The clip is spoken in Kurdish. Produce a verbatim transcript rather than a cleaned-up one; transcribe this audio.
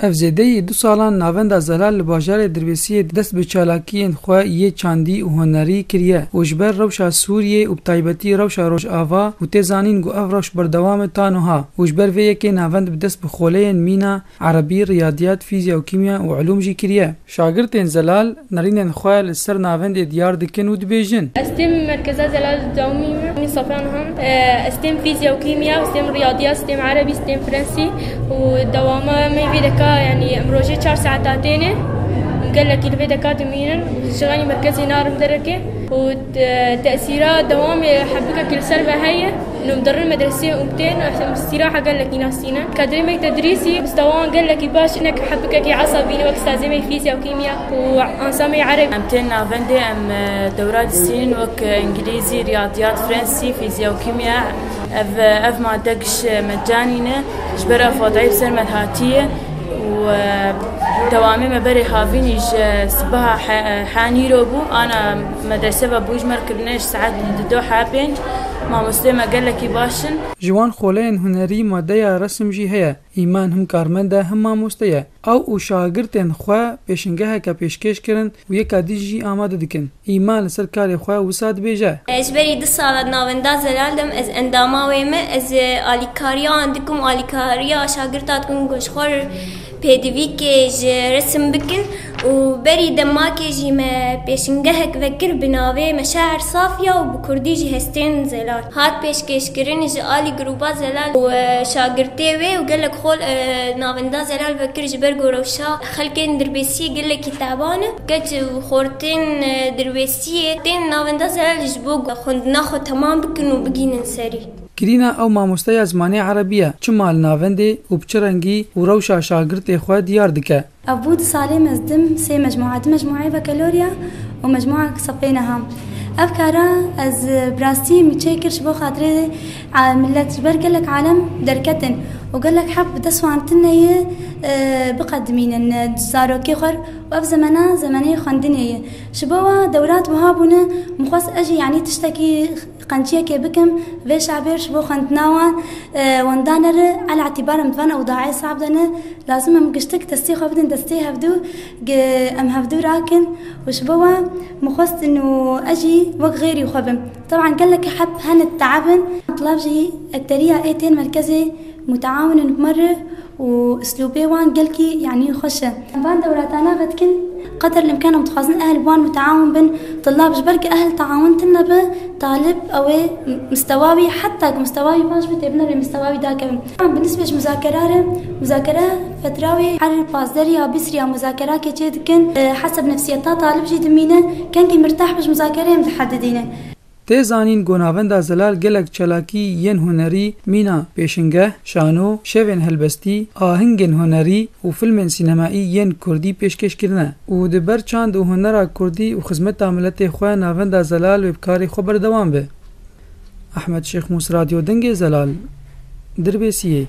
Ev zêdeyî du salan Navenda Zelal li bajarê Dirbêsiyê dest bi çalakiyên xwe yê çandî û hunerî kiriye û ji ber rewşa Sûriyê û bi taybetî rewşa Rojava û tê zanîn ku ev rewş berdewam e ta niha û ji ber vê yekê navend bi dest bi xoleyên mîna, erebî, riyadiyat, fîzya û kîmya û ulûm jî kiriye. Şagirtên Zelal nerînên xwe li ser navendê diyar dikin û dibêjin. Ez têm merkeza Zelal dewmî me, min safyan han. Ez têm fîzya û kîmya, ez têm riyadiyat, ez têm erebî, ez têm frensî û dewama me vê deka, yanî em rojê çar saeta têne. Gelekî li vê deka dimînin û ji xeynî merkezê narim dereke û te-, tesîra dewamê hebikekî li ser me heye. Nû dirin medresê û tên îstîraha gelekî nasîne. Kedrê me tedrîsî, mistewan gelekî baş, hinek hebikekî esabî ne wek stazê me fîzya û kîmya û ansamê ereb. Em tên navendê, em, e, dewra distînin wek, e, îngilîzî, riyadiyat, frensî, fîzya û kîmya. Ev, e, ev made giş, e, mecanî ne. Ji ber ev vadayî bi ser me hatiye û, e, dewamê me berê havînî ji sibeha he-, e, hanîro bû. Ana medrese ve bû ji me kirine ji saet dido ha pênc. Mamostê me gelekî baş in. Ji wan xoleyên hunerî madeya resim jî heye. Îman him karmend e, him mamoste ye. Ew û şagirtên xwe pêşingeheke pêşkêş kirin û yeka dî jî amade dikin. Îman li ser karê xwe wisa dibêje. Ji berî du sala navenda Zelal de me, ez endama wê me, ez, e, alîkariya wan dikim, alîkariya şagirta dikim ku ji xwe re pêdivîkê ji resim bikin û berî demakê jî me pêşingehek vekir bi navê Meşaer Safya û bi kurdî jî Hestên Zelal. Hat pêşkêşkirin ji alî grûba Zelal û, e, şagirtê wê û gelek xol, e, navenda Zelal vekir ji ber ku rewşa xelkên Dirbêsiyê gelekî teban e. Keç û xortên, e, Dirbêsiyê tên navenda Zelal ji bo ku xwendina xwe temam bikin û bigînin serî. Kirîna ew mamosteya zimanê erebî ye. Çima li navendê û bi çi rengî û rewşa şagirtê xwe diyar dike? Ev bû du salê me ez dim sê mecmûa, du mecmûayê bakalorya û mecmûa sefê neham. Ev kara ez, e, bi rastî min çê kir ji bo xatirê, e, millet ji ber gelek alem derketin û gelek heb bi dest wan tune ye, e, biqedimînin, e, zarokê xwe û ev zemena zemenê xwendinê ye. Ji bo wa dewrat wiha bûne, min xwest ez jî, yanî tiştekî qenciyekê bikim, vê şabêr ji bo xwendina wan, e, wenda nere, ela îtîbar em di van ewdaê sab de ne, lazim em giştik destê xwe bidin destê hevdû, ge-, em hevdû rakin û ji bo wa min xwest û ez jî wek xêrî xwe bim. Teban gelek heb hene teab in, tulav jî ekteriya ê tên merkezê muteawin in bi me re û uslûbê wan gelkî, yanî xweş e. Van dewratana vedikin, qeder el-îmkan em dixwazin ehl bi wan muteawin bin. Tulab ji ber ku ehl teawin tune be, talib ew ê mistewa wî, heta ku mistewa wî baş be, tê binevê mistewa wî dakevin. Bi nisbê ji muzakera re, muzakere fetra wê her pazdeh ya bîst ya muzakerakê çê dikin. E, heseb nefsiyeta talib jî dimîne, kengî mirtah be ji muzakerê em dihedidîne. Tê zanîn ku navenda Zelal gelek çalakî yên hunerî mîna pêşingeh, şano, şevên helbestî, ahingên hunerî û filmên sînemayî yên kurdî pêşkêş kirine û di ber çand û hunera kurdî û xizmeta miletê xwe navenda Zelal wê bi karê xwe berdewam be. Ehmed Şêxmûs, Radyo Dengê Zelal, Dirbêsiyê.